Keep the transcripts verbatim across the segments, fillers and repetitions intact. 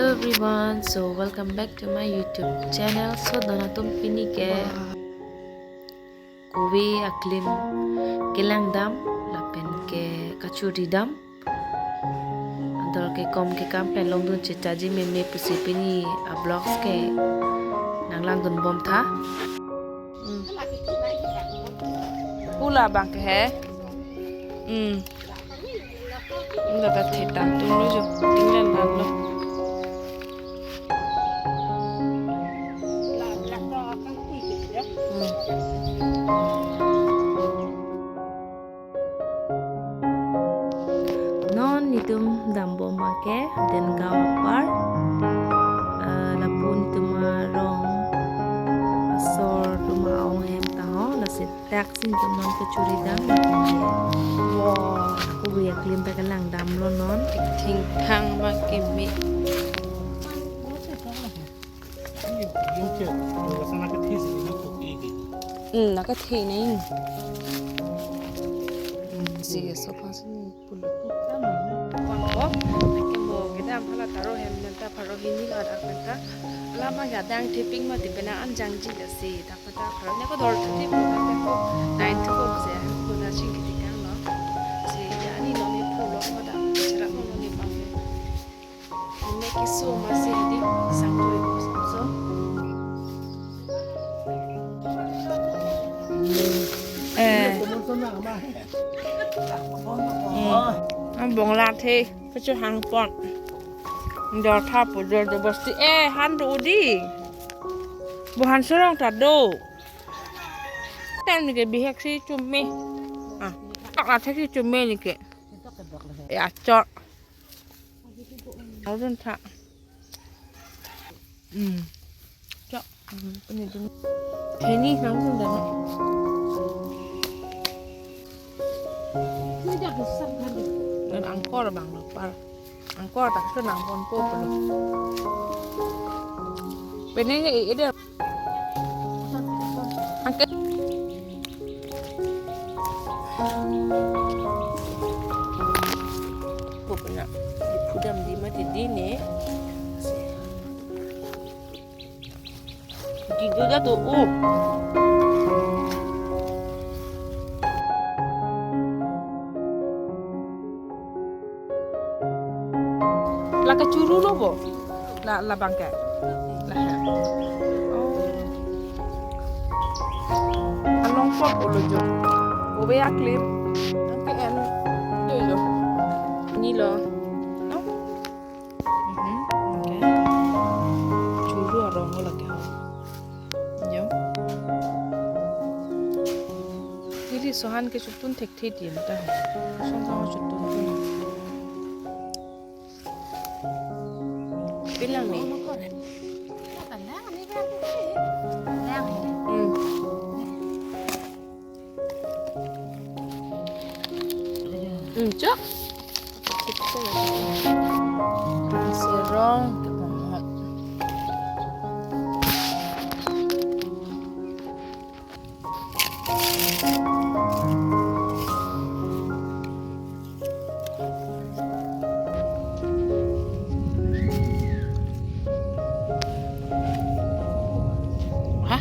Everyone, so welcome back to my YouTube channel. So, non atum pini ke kove aklim kelangdam lapen ke kachuridam. Ador ke kom ke kam pen longdun chetaji meme pusi pini a vlogs ke nanglangdun bom tha. Hmm. Pu labang ke he. Hmm. Nda ta theta tum lo jo. Tinglan dan lo. Hmm. Non netum dambom abang ke Dengaon apar, eh, lapu netum arong asor atum a-ong ahem ta ho, lasi dak si netum non kachuridam lapen ke. Wow, kove aklim ta kelangdam lo non. Thingthang ma keme. Hmm, nang kethe nai. Hmm, si sofa si pulo. Bang ko, nang ke mo kedam hala taro hem nang ta pharo hini la dak nang ta. Lama ya dang theping mati penang an jangji lasi dak nang ta pharo ne ko dor thati pulo nang ko nine to four se ko na ching kiti kang lo. Si ya ni lo ni pulo ko dak. Chara ko lo ni bang. Mek keso masi di sangtoi bos so. Eh. Hmm. An bong lat he, kecho hang pon. Dor tha pu dor do bosti. Eh, han do di. Bo han sorong ta do. Tan ni ke bihek si chume. Ah, tak lat si chume ni ke. Ya, chok. Audun tha. Hmm. Chok. Hmm, pini dun. Theni nang dun dan. Dan angkor bang lo par. Angkor tak so nang pon po pelo. Pini ni ide. Angke. Pokoknya, diphudam di mati di ne. Di do da to, oh. La kachuru lo bo. La, labang ke. La ha. Oh. Along pok olo jo. Kove aklim. Angke en. Jo jo. Ni lo. Oh. Mhm. Okay. Churu arong lo lake. Jo. Ili sohan ke chutun thekthe di mata. Song kang chutun tun. Pilang ni. Hmm. Hmm, chok. Serong. Ha?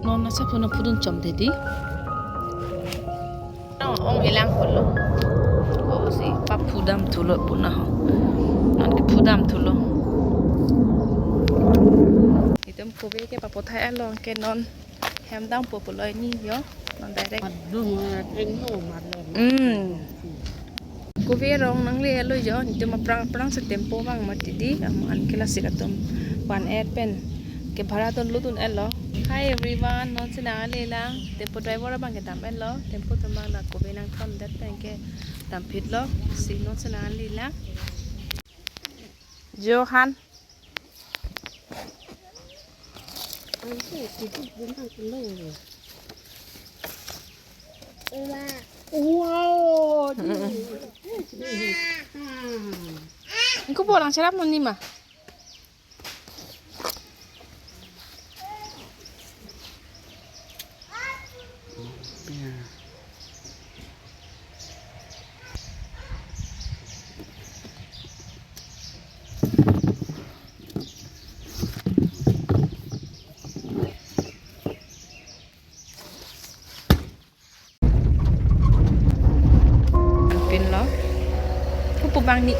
Non nasa puna phudun chom dedi. Ong elang kolo. Ko si paphudam thulo puna ho. Non kephudam thulo. Itum kove ke papothai along ke non hem dampo pulo ini yo. Non direct. Adung, eh, thengno marlo. Hmm. Kove arong nangle lo jo, itum aphrang aphrang si tempo vang mati di, aman ke lasi latum van-et pen ke bhara dun lutun elo. Hi everyone, non si nanglelang, tempo driver abang ke dam elo, tempo atum abang la kove nangthon det pen ke dam phit lo, si non si nanglelang. Johan. Wow. Engko bolang serap muni ma. Bang ni.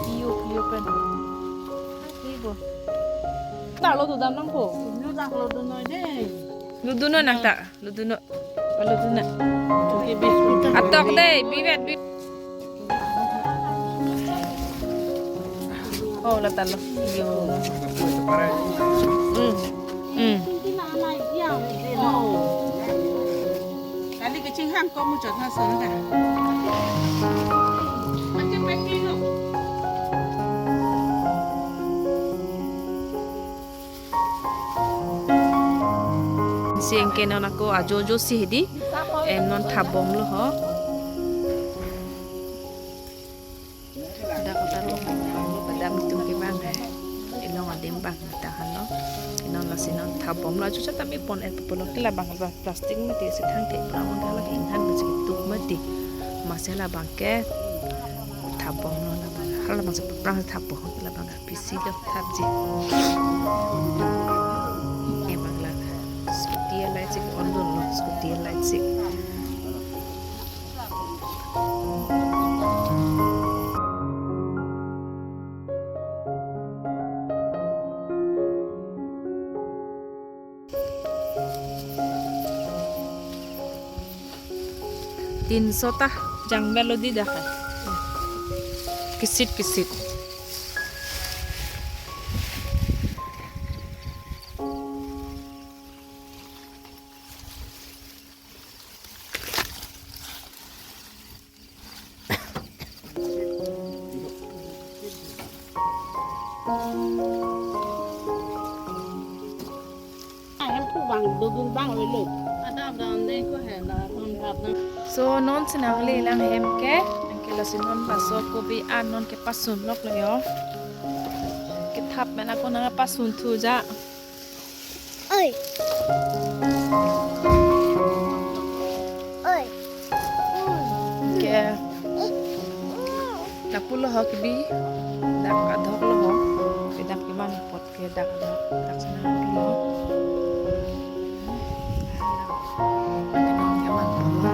Piu, piu pen. Ibu. Ta lo tu dam nangpo. Inu ta lo tu noi de. Lo tu noi nang ta. Lo tu noi. Lo tu noi. Oke, biscuit. Atok de, bivet bi. Oh, la ta lo. Yo. Hmm. Hmm. Kali kecing hang ko muchot na son ka. Macam packing lo. Si anke non ako ajojo si hedi. Em non thap bomlo ho. Dak kotar lo, padam itum ke bang hai. Ilong adim bang ta halo. Inon lasi non thap bomlo, ajo chata mi pon et pulo ke labang plastic mati si thang thek pura mon hala ke inghan besi tuk mati. Masi labang ke thap bomlo labang. Hala labang si prang thap bom labang. Pisi lo thapji. Ke bang la scooty a light si on dun lo, scooty a light si. Tinso ta jang melody dah. Kisit kisit. Ahem pu bang dodun bang oi lo. Adam dan deng ko hela kon kap na. So non si nangle lang hem ke, anke lasi non laso kobi an non ke pasun lok lo yo. Kethap mena ko nang pasun thu ja. Oi. Oi. Ke. Lapu lo ho kebi. Dak adhok lo ho. Ke dak keman pot ke dak adhok. Dak sana lo. Keman pot lo.